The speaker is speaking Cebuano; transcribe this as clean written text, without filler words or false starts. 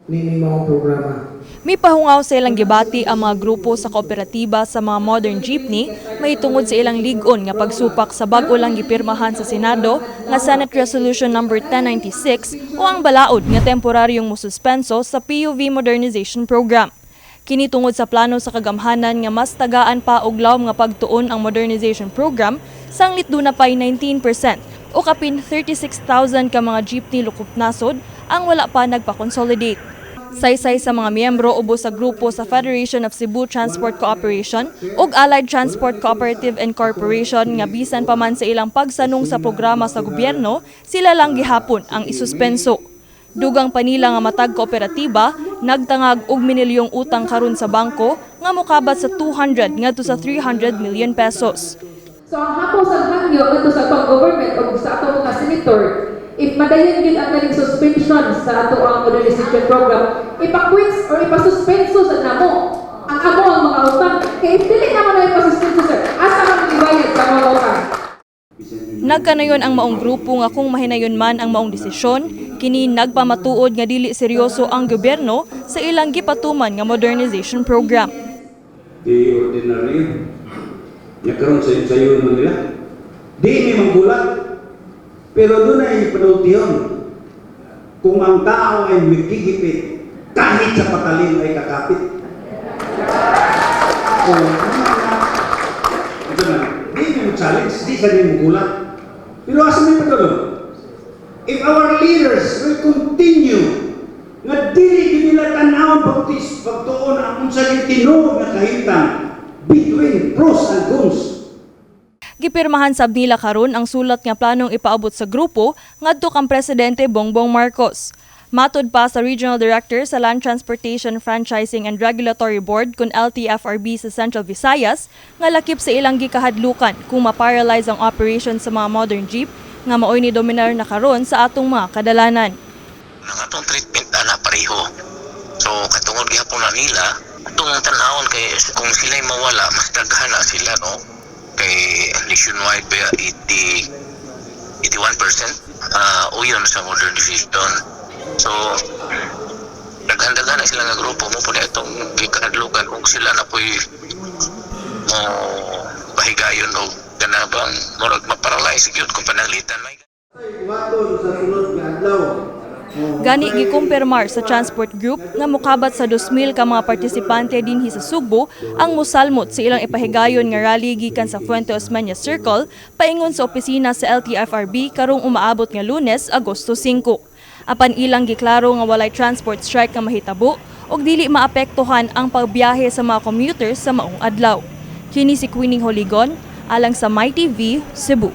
Nining mga programa. Mipahungaw sa ilang gibati ang mga grupo sa kooperatiba sa mga modern jeepney mahitungod sa ilang lig-on nga pagsupak sa bag-o lang gipirmahan sa Senado nga Senate Resolution Number 1096 o ang balaod nga temporaryong mususpenso sa PUV Modernization Program. Kini tungod sa plano sa kagamhanan nga mas tagaan pa og lawom nga pagtuon ang modernization program, sanglit duna pay 19% o kapin 36,000 ka mga jeepney lukop nasod ang wala pa nagpa-consolidate. Saysay sa mga miyembro ubos sa grupo sa Federation of Cebu Transport Cooperation ug Allied Transport Cooperative Incorporation nga bisan pa man sa ilang pagsanong sa programa sa gobyerno, sila lang gihapon ang isuspenso. Dugang pa nila nga matag kooperatiba nagtangag og minilyong utang karon sa bangko nga mokabat sa 200 ngadto sa 300 million pesos. So ang hapos ang hangyo ngadto sa atong government o sa atong mga senator, if madayon gyud ang kaning suspension sa ato ang modernization program, ipa-quiz or ipasuspenso sa namo ang amo ang mga utang. Kay if dili naman na ipasuspenso, sir, asa man ibayad sa mga utang? Nagkanayon ang maong grupo nga kung mahinayon man ang maong desisyon, kini nagpamatuod nga dili seryoso ang gobyerno sa ilang gipatuman nga modernization program. Di ordinaryo. Nya karon sa sayo man nila. Di mi manggulat. Pero dunay panultihon. Kung ang tao ay magigipit, kahit sa patalim ay kakapit. O, ito na, di mi mo challenge, di sa di mo gulat. Pero asa may padulong? If our leaders will continue nga dili gyud nila tan-awon pagtis pagtuon ang unsa gyud tinuod nga kahimtang between pros and cons. Gipirmahan sab nila karon ang sulat nga planong ipaabot sa grupo ngadto kang Presidente Bongbong Marcos. Matod pa sa Regional Director sa Land Transportation Franchising and Regulatory Board kun LTFRB sa Central Visayas nga lakip sa ilang gikahadlukan kung ma-paralyze ang operation sa mga modern jeep nga maoy ni dominar na karon sa atong mga kadalanan. Ang atong treatment ana pareho. So katungod gihapon na nila, atong tan-awon kay kung sila'y mawala, mas daghan na sila, no? Kay nationwide ba 80 81% uyon sa modernization. So daghan-daghan na sila nga grupo mo po na itong gikahadlukan kung sila na po'y mo pahigayon o kana bang murag ma-paralyze gyud kung pananglitan may Buhaton sa sunod nga adlaw. Gani gikumpirmar sa transport group nga mokabat sa 2,000 ka mga partisipante dinhi sa Sugbo ang musalmot sa ilang ipahigayon nga rally gikan sa Fuente Osmeña Circle paingon sa opisina sa LTFRB karong umaabot nga Lunes, Agosto 5. Apan ilang giklaro nga walay transport strike nga mahitabo ug dili maapektuhan ang pagbiyahe sa mga commuters sa maong adlaw. Kini si Queening Holigon alang sa MyTV, Cebu.